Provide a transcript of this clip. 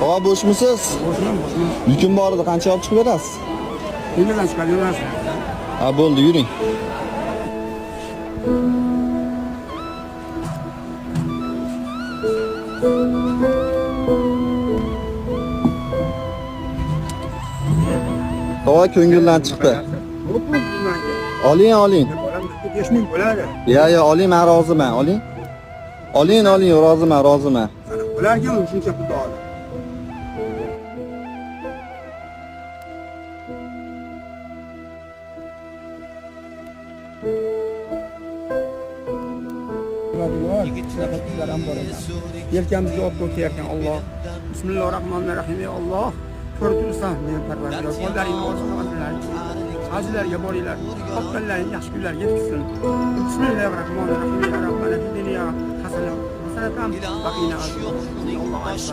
Baba, bo'shmisiz? Bo'shman, bo'shman. Yukim bor edi, qancha olib chiqib berasiz? Nimadan chiqadi, narsa? Ha, bo'ldi, yuring. Baba, ko'ngildan chiqdi. Bu pul menga. Oling, oling. Bolam 5 ming bo'ladi. Ya, ya, oling, men roziman, oling. Oling, oling, roziman, roziman. Mana bo'larkan shuncha pulni oldi. Shunaqa pullar ham bor ekan. Yelkamizga olib o'tayotgan Alloh. Bismillahir rohmanir rohim. Ey Alloh, ko'rdirsan meni parvardigor. Qo'llaringni orzu Hajlarga boringlar. Topganlaring yaxshi kunlarga yetkazsin. Bismillahir rohmanir rohim. Ya Rabbana fid dunya hasana hasanatan va qina azoban. Allohu akbar.